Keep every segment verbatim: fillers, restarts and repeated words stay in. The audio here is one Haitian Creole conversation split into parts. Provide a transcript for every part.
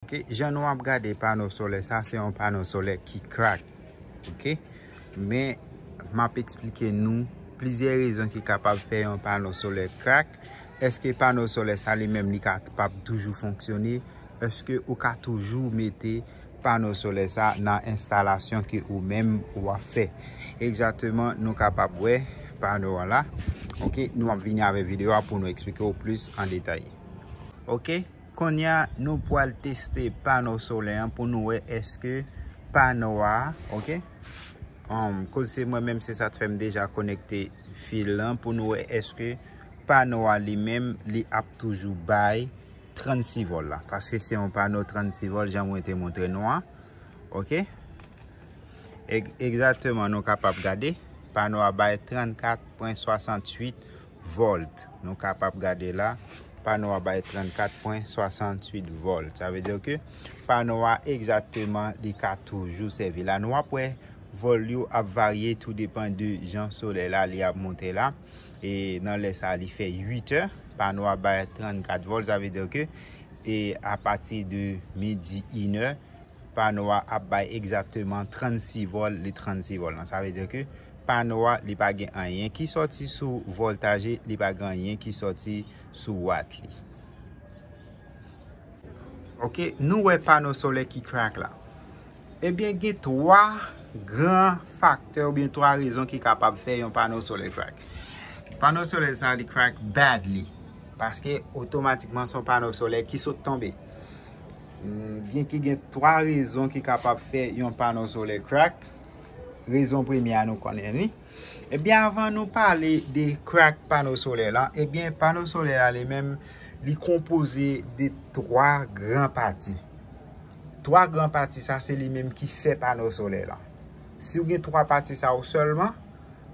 Ok, jan nou ap gade pano solè sa, se yon pano solè ki crack. Ok, men m ap eksplike nou plizyè rezon ki kapab fè yon pano solè crack. Èske pano solè sa li menm li kapab toujou fonksyone? Èske ou ka toujou mete pano solè sa nan enstalasyon ke ou menm w ap fè? Egzakteman, nou kapab wè pano an la. Ok, nou ap vini avèk videyo a pou nou eksplike w plis an detay. Ok, kounye a nou pral teste pano solè an pou nou wè èske pano a, ok, um, koz se mwen menm, se sa t fè m deja konekte fil lan pou nou wè èske pano a li menm li ap toujou bay trannsis vòl la, paske se yon pano trannsis vòl jan mwen te montre nou an. Ok, egzakteman, nou kapab gade pano a bay trannkat pwen swasanntuit volt. Nou kapab gade la, pano a bay trannkat pwen swasanntuit volt. Sa vle di ke pano a egzakteman li ka toujou sèvi la. Nou ap wè vòl yo ap varye, tou depan de jan solèy la li ap monte la. E nan lè sa li fè uit è, pano a bay trannkat vòl. Sa vle di ke e apati de midi, inè, pano a ap bay egzakteman trannsis vòl, li trannsis vòl lan. Sa vle di ke pano a li pa gen anyen ki sòti sou vòltaj li, li pa gen anyen ki sòti sou wat li. Ok, nou wè pano solè ki crack la. Ebyen, gen twa gran faktè oubyen twa rezon ki kapab fè yon pano solè crack. Pano solè sa li crack badly, paske otomatikman se yon pano solè ki sot tonbe. Hmm, byenke gen twa rezon ki kapab fè yon pano solè crack. Rezon premye a nou konnen li. Ebyen, avan nou pale de crack pano solè la, ebyen, pano solè la li menm, li konpoze de twa gran pati. Twa gran pati sa se li menm ki fè pano solè la. Si w gen twa pati sa yo sèlman,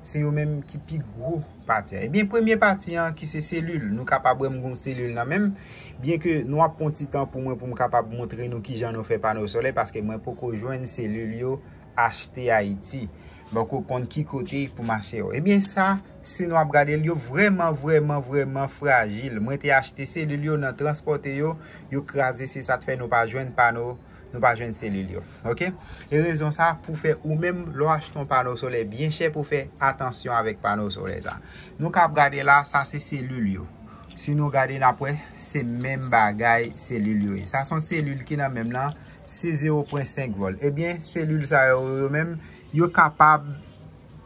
se yo menm ki pi gwo pati a. Ebyen, premye pati an ki se selil. Nou kapab wè m gen yon selil nan men m. Byenke nou ap pran ti tan pou mwen pou m kapab montre nou kijan nou fè pano solè, paske mwen poko jwenn selil yo achte Ayiti. Donk ou konn ki kote pou m achte yo. Ebyen sa, si nou ap gade l, yo vrèman, vrèman, vrèman frajil. Mwen te achte selil yo nan transpòte yo, yo kraze, se sa k fè nou pa jwenn pano, nou pa jwenn selil yo. Ok? E rezon sa pou fè ou menm lè w achte yon pano solè byen chè pou fè atansyon avèk pano solè sa. Nou ka ap gade la, sa se selil yo. Si nou gade n ap wè, se menm bagay selil yo ye. Sa se yon selil ki nan men m lan, se zewo pwen senk vòl. Ebyen, selil sa yo, yo menm, yo kapab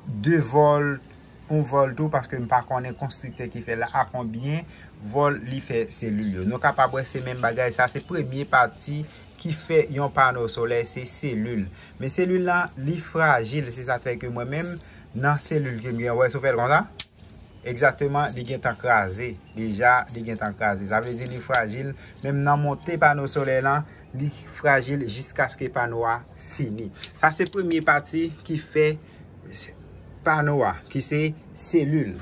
de vòl, yon vòl tou, paske m pa konnen konstriktè ki fè l la, a konbyen vòl li fè selil yo. Nou kapab wè se menm bagay, sa se premye pati ki fè yon pano solè, se selil. Men selil lan, li frajil, se sa k fè ke mwen menm, nan selil ke m gen, wè, si w fè l konsa, egzakteman, li gentan kraze. Deja, li gentan kraze. Sa vle di li frajil. Menm nan monte pano solè lan, li frajil jiskaske pano a fini. Sa se premye pati ki fè pano a, ki se selil.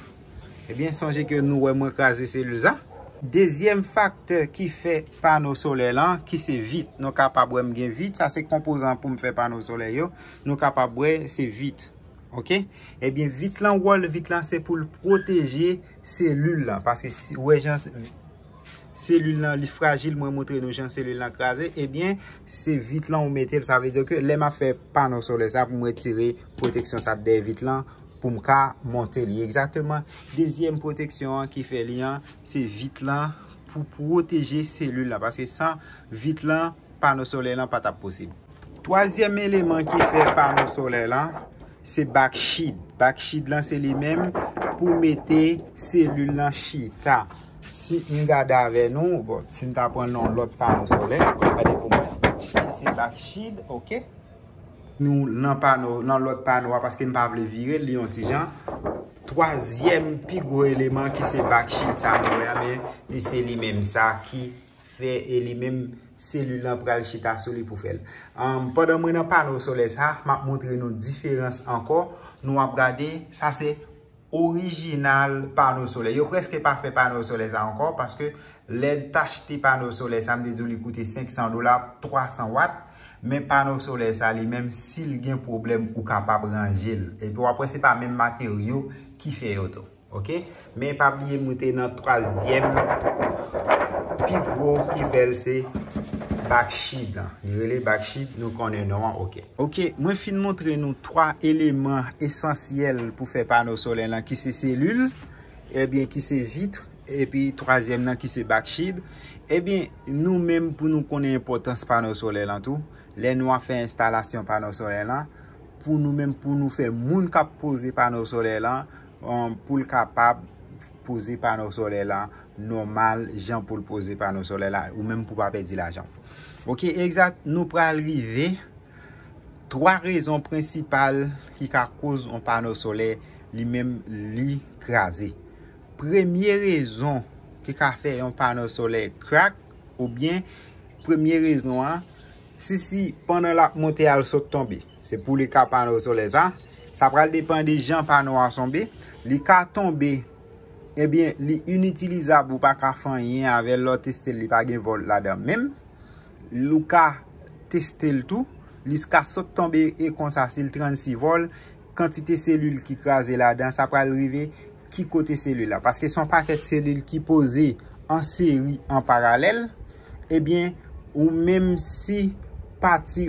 Ebyen, sonje ke nou wè mwen kraze selil sa. Dezyèm faktè ki fè pano solè lan, ki se vit. Nou kapab wè m gen vit, sa se konpozan pou m fè pano solè yo. Nou kapab wè se vit. Ok? Ebyen, vit lan, wòl vit lan, se pou l pwoteje selil lan. Paske si, wè jan selil lan, li frajil, mwen montre nou jan selil lan kraze, ebyen, se vit lan ou mete l. Sa vle di ke lè m ap fè pano solè sa, pou m retire pwoteksyon sa dèyè vit lan, pou m ka monte li. Egzakteman, dezyèm pwoteksyon an ki fè li an, se vit lan pou pwoteje selil lan. Paske san vit lan, pano solè lan pa t ap posib. Twazyèm eleman ki fè pano solè lan, se backsheet. Backsheet lan, se li menm pou mete selil lan chita. Si m gade avè nou, bon, si m ta pran yon lòt pano solè, gade pou mwen, ki se backsheet, ok? Nou nan pano, nan lòt pano a, paske m pa vle vire l, li yon ti jan. Twazyèm pi gwo eleman ki se backsheet sa nou wè a, men li se li menm sa ki fè e li menm selil lan pral chita sou li pou fè l. Ann, pandan mwen nan pano solè sa, m ap montre nou diferans ankò. Nou ap gade, sa se orijinal pano solè. Yo prèske pa fè pano solè sa ankò, paske lè n t achte pano solè sa, m te di w li koute senk san dola, twa san wat. Men pano solè sa li menm, si l gen pwoblèm, ou kapab ranje l. Epi w ap wè se pa menm materyo ki fè yo tou. Ok? Men pa bliye m te nan twazyèm pi gwo ki fè l se Backshade lan. Li rele backshade, nou konnen non an, oke. Oke, mwen fin montre nou twa eleman esansyèl pou fè pano solè lan, ki se selil, ebyen ki se vit, epi twazyèm nan ki se backshade. Ebyen, nou menm pou nou konnen enpòtans pano solè lan tou, lè nou ap fè enstalasyon pano solè lan, pou nou menm, pou nou fè moun k ap poze pano solè lan, um, pou l kapab poze pano solè lan nòmal, jan pou l poze pano solè la, ou menm pou pa pèdi lajan. Oke, egzat, nou pral rive twa rezon prensipal ki ka koz yon pano solè li menm li kraze. Premye rezon ki ka fè yon pano solè crack, oubyen premye rezon an, si, si pandan l ap monte al sot tonbe, se pou li ka pano solè sa, sa pral depann de jan pano a tonbe. Li ka tonbe, ebyen, li initilizab, ou pa ka fè anyen avè l, lè w teste l, li pa gen vòl ladan menm. Ou ka teste l tou, li ka sot tonbe e konsa, si l trannsis vòl, kantite selil ki kraze ladan, sa pral rive ki kote selil la. Paske se yon pakèt selil ki poze an seri, an paralèl, ebyen, ou menm si pati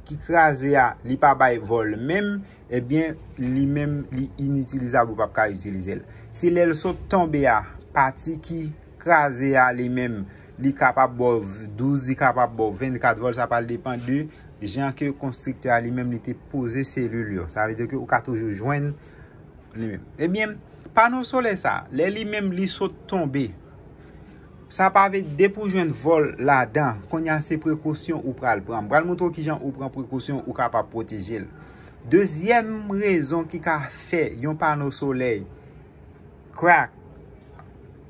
ki kraze a, li pa bay vòl menm, ebyen, li menm, li initilizab, ou p ap ka itilize l. Se lè l sot tonbe a, pati ki kraze a li menm, li kapab ba w douz, li kapab ba w vennkat vòl, sa pral depann de jan ke konstriktè a li menm li te poze selil yo. Sa vle di ke ou ka toujou jwenn li menm. Ebyen, pano solè sa, lè li menm li sot tonbe, sa pa vle depi w jwenn vòl ladan, kounye a se prekosyon ou pral pran. M pral montre w kijan ou pran prekosyon ou kapab pwoteje l. Dezyèm rezon ki ka fè yon pano solè crack.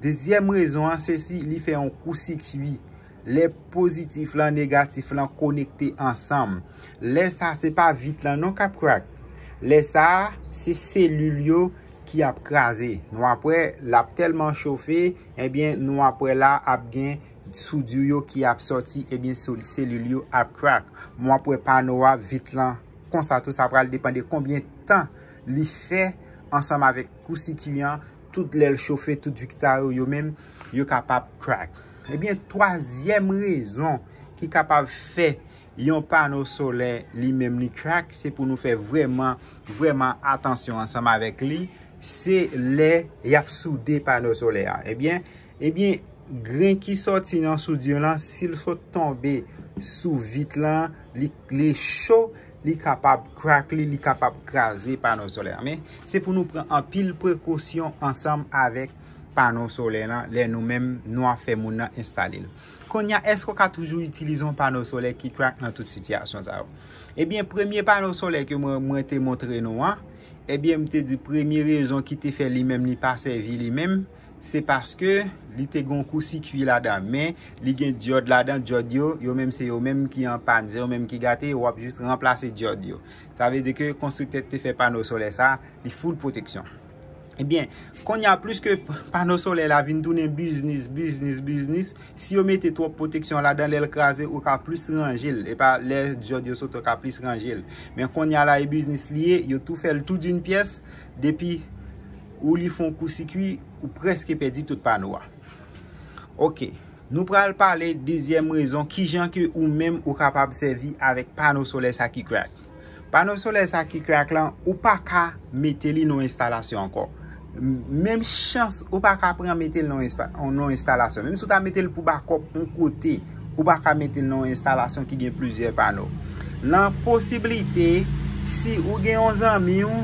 Dezyèm rezon an, se si li fè yon kou sikui. Lè pozitif lan, negatif lan konekte ansanm. Lè sa, se pa vit lan non k ap crack. Lè sa, se selil yo ki ap kraze. Nou ap wè, l ap tèlman chofe, ebyen, nou ap wè la ap gen soudi yo ki ap sòti, ebyen, selil yo ap crack. Nou ap wè pano a, vit lan, konsa tou, sa pral depann de konbyen tan li fè ansanm avèk kou sikui an, tout lè l chofe, tout vit sa yo, yo menm, yo kapab crack. Ebyen, twazyèm rezon ki kapab fè yon pano solè li menm li crack, se pou nou fè vrèman, vrèman atansyon ansanm avèk li, se lè y ap soude pano solè a. Ebyen, ebyen, grenn ki sòti nan soudi lan, si l sot tonbe sou vit lan, li, li cho, li kapab crack li, li kapab kraze pano solè a. Men, se pou nou pran anpil prekosyon ansanm avèk pano solè lan, lè nou menm nou ap fè moun nan enstale l. Kounye a, èske w ka toujou itilize yon pano solè ki crack nan tout sitiyasyon sa yo? Ebyen, premye pano solè ke mwen, mwen te montre nou an, ebyen, m te di premye rezon ki te fè li menm li pa sèvi li menm, se paske li te gen yon kou sikui ladan, men li gen dyòd ladan, dyòd yo, yo menm se yo menm ki an pàn, se yo menm ki gate, w ap jis ranplase dyòd yo. Sa vle di ke konstriktè te fè pano solè sa, li full pwoteksyon. Ebyen, kounye a, plis ke pano solè la vin tounen biznis, biznis, biznis, si yo mete twòp pwoteksyon ladan, lè l kraze, ou ka plis ranje l. E pa lè dyòd yo sote, ou ka plis ranje l. Men kounye a la, e biznis li ye, yo tou fè l tou d'une pyès, depi ou li fè yon kou sikui, ou prèske pèdi tout pano a. Oke, nou pral pale dezyèm rezon, kijan ke ou menm ou kapab sèvi avèk pano solè sa ki crack. Pano solè sa ki crack lan, ou pa ka mete li nan yon enstalasyon ankò. M-, menm chans ou pa ka pran mete l nan yon espa-, nan yon enstalasyon. Menm si w ta mete l pou bakòp yon kote, ou pa ka mete l nan yon enstalasyon ki gen plizyè pano. Nan posiblite, si ou gen yon zanmi w,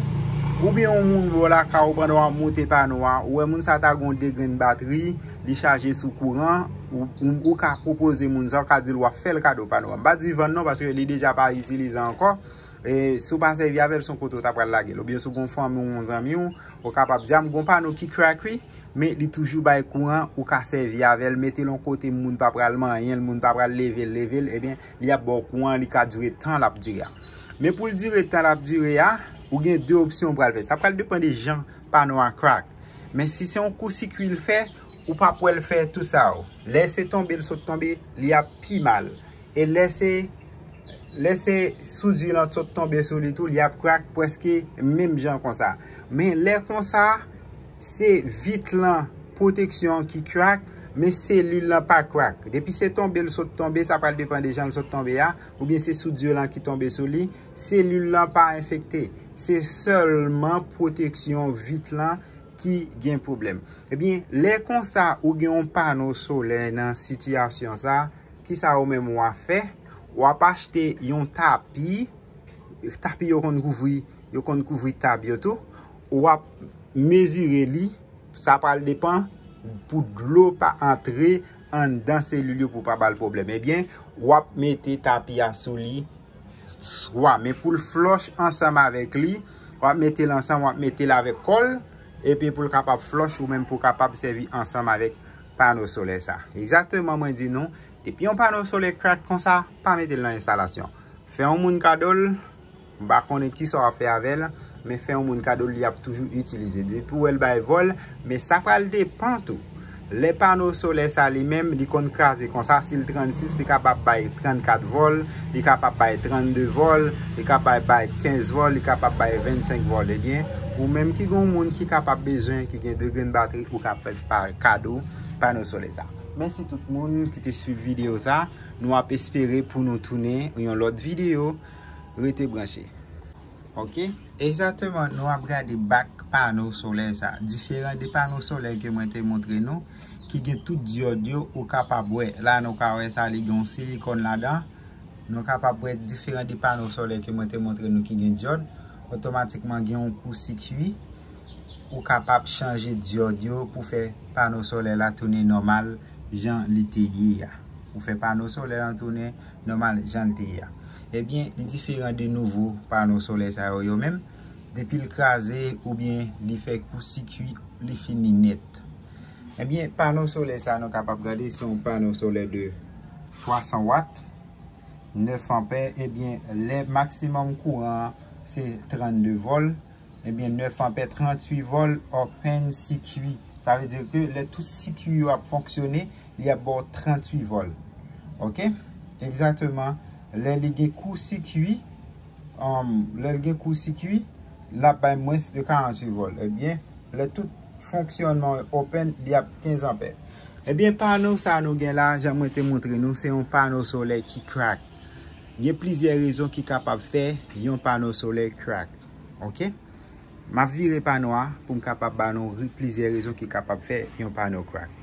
oubyen yon moun bò lakay ou pandan w ap monte pano a, ou wè moun sa ta gen yon de grenn batri, li chaje sou kouran, ou, ou, ou ka pwopoze moun sa, ou ka di l w ap fè l kado pano a. M pa di vann non, paske li deja pa itilize ankò. E, si w pa sèvi avè l, se yon kote w ta pral lage l. Oubyen si w gen yon fanmi w, yon zanmi w, ou kapab di, "A, m gen yon pano ki crack wi, men li toujou bay kouran, ou ka sèvi avè l, mete l yon kote moun pa pral manyen l, moun pa pral leve l, leve l, ebyen, li ap ba w kouran, li ka dire tan l ap dire a." Men pou l dire tan l ap dire a, ou gen de opsyon ou pral fè. Sa pral depann de jan pano a crack. Men si se yon kou sikui l fè, ou p ap wè l fè tout sa yo. Lè se tonbe l sot tonbe, li ap pi mal. E lè se, lè se soudi lan sot tonbe sou li tou, li ap crack prèske menm jan konsa. Men lè konsa, se vit lan pwoteksyon an ki crack, Men selil lan pa crack. Depi se tonbe l sot tonbe, sa pral depann de jan l sot tonbe a, oubyen se soudure lan ki tonbe sou li, selil lan pa enfekte. Se sèlman pwoteksyon vit lan ki gen pwoblèm. Ebyen, lè konsa ou gen yon pano solè nan sitiyasyon sa, kisa ou menm w a fè? W ap achte yon tapi, tapi yo konn kouvri, yo konn kouvri tab yo tou. W ap mezire li, sa pral depann pou dlo pa antre anndan selil yo pou pa ba l pwoblèm. Ebyen, w ap mete tapi a sou li swa, men pou l flòch ansanm avèk li, w ap mete l ansanm, w ap mete l avèk kò l, epi pou l kapab flòch ou menm pou w kapab sèvi ansanm avèk pano solè sa. Egzakteman, mwen di nou, depi yon pano solè crack konsa, pa mete l nan enstalasyon. Fè yon moun kado l, m pa konnen kisa w ap fè avè l, men fè yon moun kado l, li ap toujou itilize. Depi w wè l bay vòl, men sa pral depann tou. Lè pano solè sa li menm, li konn kraze konsa, si l trannsis, li kapab bay trannkat vòl, li kapab bay trannde vòl, li kapab bay kenz vòl, li kapab bay vennsenk vòl. Ebyen, ou menm ki gen yon moun ki kapab bezwen, ki gen de grenn batri, ou ka fè pa kado pano solè sa. Mèsi tout moun ki te swiv videyo sa. Nou ap espere pou nou tounen yon lòt videyo. Rete branche. Ok? Egzakteman, nou ap gade bak pano solè sa. Diferan de pano solè ke mwen te montre nou, ki gen tout dyòd yo, ou kapab wè. La, nou ka wè sa, li gen yon silikòn ladan. Nou kapab wè diferan de pano solè ke mwen te montre nou ki gen dyòd. Otomatikman, gen yon kout sikui. Ou kapab chanje dyòd yo pou fè pano solè la tounen nòmal jan li te ye a. Ou fè pano solè la tounen nòmal jan l te ye a. Ebyen, li diferan de nouvo pano solè sa yo, yo menm. Depi l kraze oubyen li fè kout sikui, li fini nèt. Ebyen, pano solè sa nou kapab gade, se yon pano solè de twa san wat, nèf anpè. Ebyen, lè maksimòm kouran an se trannde vòl. Ebyen, nèf anpè, tranntuit vòl, open sikui. Sa vle di ke lè tout sikui yo ap fonksyone, li ap ba w tranntuit vòl. Ok? Egzakteman, lè li gen kout sikui, um, lè l gen kout sikui, l ap bay mwens de karanntuit vòl. Ebyen, lè tout fonksyònman open, li ap kenz anpè. Ebyen, pano sa nou gen la, jan mwen te montre nou, se yon pano solè ki crack. Gen plizyè rezon ki kapab fè yon pano solè crack. Ok? M ap vire pano a pou m kapab ba nou ri-, plizyè rezon ki kapab fè yon pano crack.